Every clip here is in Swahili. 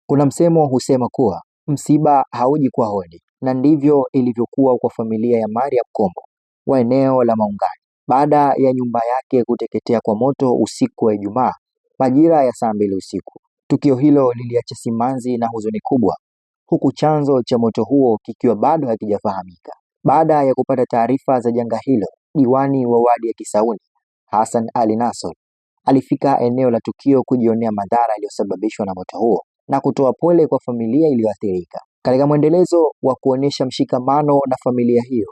Kuna msemo husema kuwa msiba hauji kwa hodi, na ndivyo ilivyokuwa kwa familia ya Mariam Kombo wa eneo la Maungani baada ya nyumba yake kuteketea kwa moto usiku wa Ijumaa majira ya saa 2 usiku. Tukio hilo liliacha simanzi na huzuni kubwa, huku chanzo cha moto huo kikiwa bado hakijafahamika. Baada ya kupata taarifa za janga hilo, diwani wa wadi ya Kisauni Hassan Ali Nassor alifika eneo la tukio kujionea madhara yaliyosababishwa na moto huo na kutoa pole kwa familia iliyoathirika. Katika mwendelezo wa kuonyesha mshikamano na familia hiyo,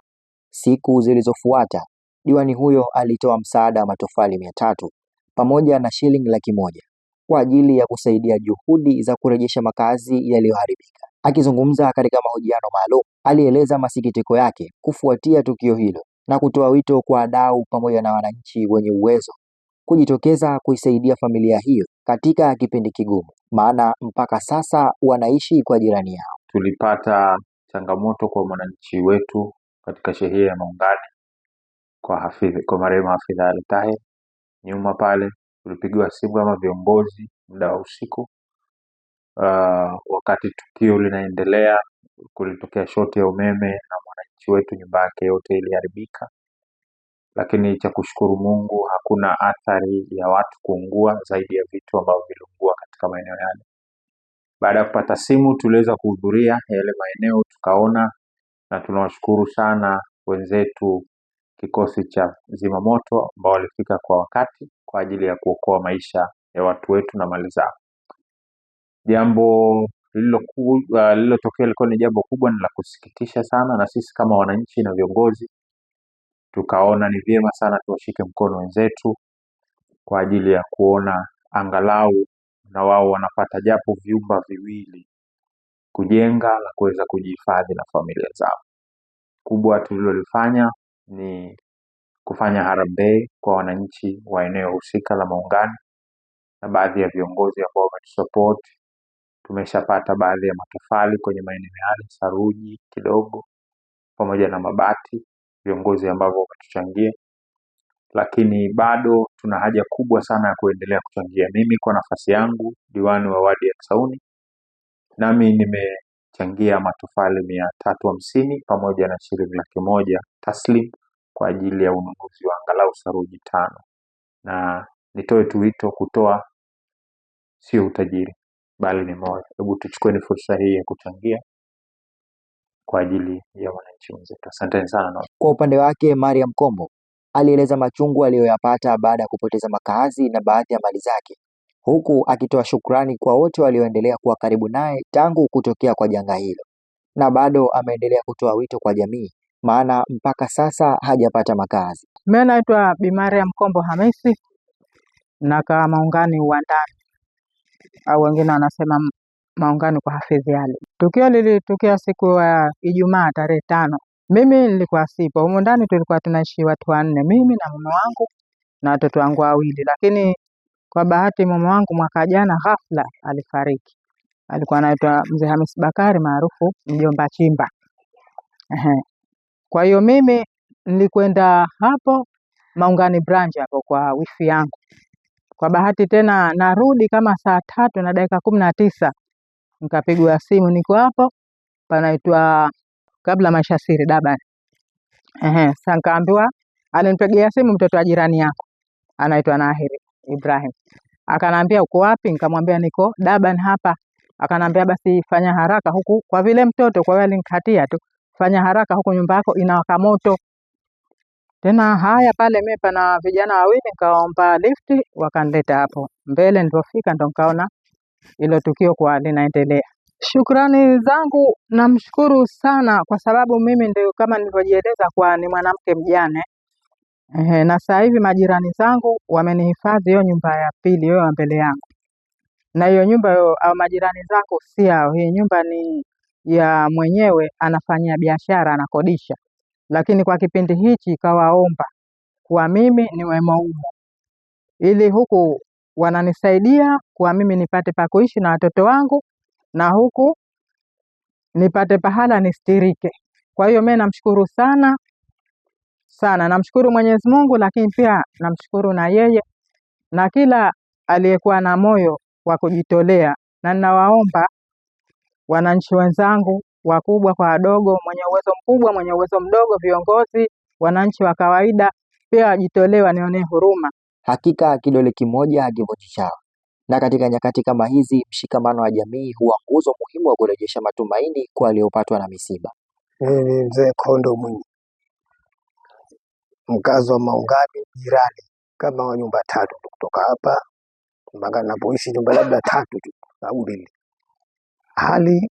siku zilizofuata diwani huyo alitoa msaada wa matofali 300 pamoja na shilingi 100,000 kwa ajili ya kusaidia juhudi za kurejesha makazi yaliyoharibika. Akizungumza katika mahojiano maalum, alieleza masikitiko yake kufuatia tukio hilo na kutoa wito kwa wadau pamoja na wananchi wenye uwezo kujitokeza kuisaidia familia hiyo katika kipindi kigumu, maana mpaka sasa wanaishi kwa jirani yao. Tulipata changamoto kwa mwananchi wetu katika shehia ya Maungani kwa marehemu Hafidh Ali Tahir. Nyuma pale tulipigiwa simu kama viongozi muda wa usiku. Wakati tukio linaendelea, kulitokea shoti ya umeme na mwananchi wetu nyumba yake yote iliharibika, lakini cha kushukuru Mungu hakuna athari ya watu kuungua zaidi ya vitu ambavyo viliungua katika maeneo yale. Baada ya kupata simu tuliweza kuhudhuria yale maeneo tukaona, na tunawashukuru sana wenzetu kikosi cha zimamoto ambao walifika kwa wakati kwa ajili ya kuokoa maisha ya watu wetu na mali zao. Jambo lililotokea lilikuwa ni jambo kubwa na la kusikitisha sana, na sisi kama wananchi na viongozi tukaona ni vyema sana tuwashike mkono wenzetu kwa ajili ya kuona angalau na wao wanapata japo vyumba viwili kujenga na kuweza kujihifadhi na familia zao. Kubwa tulilolifanya ni kufanya harambee kwa wananchi wa eneo husika la Maungani na baadhi ya viongozi ambao wametusupport. Tumeshapata baadhi ya matofali kwenye maeneo yale, saruji kidogo pamoja na mabati, viongozi ambao wametuchangia, lakini bado tuna haja kubwa sana ya kuendelea kuchangia. Mimi kwa nafasi yangu diwani wa wadi ya Kisauni, nami nimechangia matofali 350 pamoja na shilingi 100,000 taslim kwa ajili ya ununuzi wa angalau saruji 5. Na nitoe tu wito, kutoa sio utajiri bali ni moyo. Hebu tuchukueni fursa hii ya kuchangia kwa ajili ya wananchi wenzetu. Asanteni sana. Kwa upande wake, Mariam Kombo alieleza machungu aliyoyapata baada ya kupoteza makazi na baadhi ya mali zake, huku akitoa shukrani kwa wote walioendelea kuwa karibu naye tangu kutokea kwa janga hilo, na bado ameendelea kutoa wito kwa jamii, maana mpaka sasa hajapata makazi. Mimi naitwa Bi Mariam Kombo Hamisi, nakaa Maungani Uwandani, au wengine wanasema Maungani kwa Hafidh Ali. Tukio lilitokea siku ya Ijumaa tarehe 5. Mimi nilikuwa sipo. Humu ndani tulikuwa tunaishi watu 4, mimi na mume wangu na watoto wangu 2, lakini kwa bahati mume wangu mwaka jana ghafla alifariki. Alikuwa anaitwa Mzee Hamis Bakari maarufu Mjomba Chimba. Kwa hiyo mimi nilikwenda hapo Maungani branch hapo kwa wifi yangu. Kwa bahati tena narudi kama saa 3:19 nikapigwa simu, niko hapo panaitwa kabla Maisha Siri Durban. Sasa nikaambiwa, alinipigia simu mtoto wa jirani yako anaitwa Nahiri Ibrahim. Akanambia uko wapi? Nikamwambia niko Durban hapa. Akanambia basi fanya haraka huku, kwa vile mtoto kwa wale alinikatia tu, fanya haraka huku nyumba yako inawaka moto. Tena haya pale mimi pana vijana 2 nikaomba lift wakanileta hapo. Mbele nilipofika ndo nikaona hilo tukio kwa linaendelea. Shukrani zangu namshukuru sana kwa sababu mimi ndio kama nilivyojieleza kwa ni mwanamke mjane. Na sasa hivi majirani zangu wamenihifadhi hiyo nyumba ya pili hiyo ya mbele yangu. Na hiyo nyumba hiyo au majirani zangu si hao, hii nyumba ni ya mwenyewe, anafanyia biashara, anakodisha. Lakini kwa kipindi hichi kawaomba kwa mimi niwe maumo, ili huku wananisaidia kwa mimi nipate pa kuishi na watoto wangu, na huku nipate pahala nistirike. Kwa hiyo mimi namshukuru sana sana, namshukuru Mwenyezi Mungu, lakini pia namshukuru na yeye na kila aliyekuwa na moyo wa kujitolea. Na ninawaomba Wananchi wenzangu, wakubwa kwa wadogo, mwenye uwezo mkubwa, mwenye uwezo mdogo, viongozi, wananchi wa kawaida, pia wajitolee, wanionee huruma. Hakika kidole kimoja hakivunji chawa, na katika nyakati kama hizi mshikamano wa jamii huwa nguzo muhimu wa kurejesha matumaini kwa waliopatwa na misiba. Mimi ni mzee Kondo Mwinyi, mkazi wa Maungani, jirani kama wa nyumba tatu tu kutoka hapa mpaka napoishi, nyumba labda tatu tu au mbili. Hali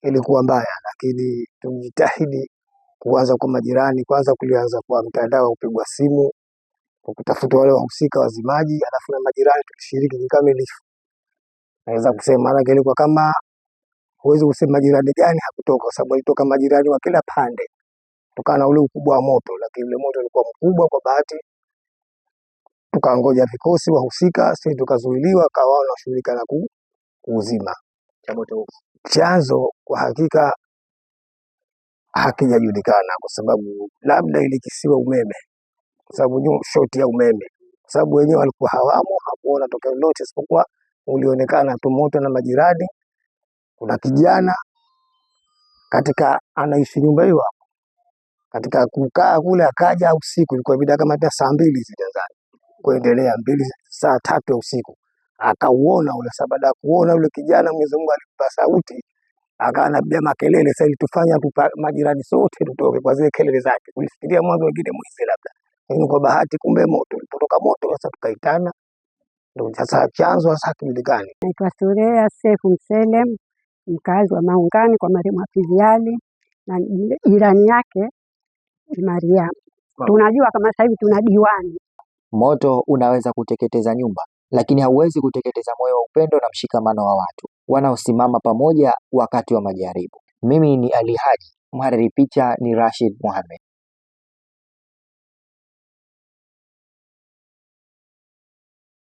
ilikuwa mbaya, lakini tulijitahidi kuanza kwa majirani kwanza, kulianza kwa mtandao wa kupigwa simu kwa kutafuta wale wahusika wazimaji, alafu na majirani tulishiriki kikamilifu. Naweza kusema maana ilikuwa kama huwezi kusema jirani gani hakutoka, kwa sababu alitoka majirani wa kila pande kutokana na ule ukubwa wa moto, lakini ule moto ulikuwa mkubwa. Kwa bahati tukangoja vikosi wahusika, sisi tukazuiliwa, kawa wao wanashughulika na kuuzima Cha moto huu. Chanzo kwa hakika hakijajulikana, kwa sababu labda ilikisiwa umeme, kwa sababu shoti ya umeme, kwa sababu wenyewe walikuwa hawamo, hakuona tokeo lolote isipokuwa ulionekana tu moto na majirani. Kuna kijana katika anaishi nyumba hiyo hapo, katika kukaa kule akaja usiku, ilikuwa mida kama hata saa mbili hizi Tanzania kuendelea mbili, saa tatu ya usiku akauona ule. Sasa baada ya kuona ule kijana, Mwenyezi Mungu alimpa sauti, akawa anapiga makelele. Sasa ilitufanya majirani sote tutoke kwa zile kelele zake, tulifikiria mwanzo wengine mwizi labda, lakini kwa bahati kumbe moto ulipotoka moto, sasa tukaitana, ndio sasa chanzo sasa hakijulikani. Naitwa Surea Sefu Mselem, mkazi wa Maungani kwa marehemu Hafidh Ali na jirani yake ni Mariam. Tunajua kama sasa hivi tuna diwani. Moto unaweza kuteketeza nyumba, lakini hauwezi kuteketeza moyo wa upendo na mshikamano wa watu wanaosimama pamoja wakati wa majaribu. Mimi ni Ali Haji, mhariri picha ni Rashid Mohamed.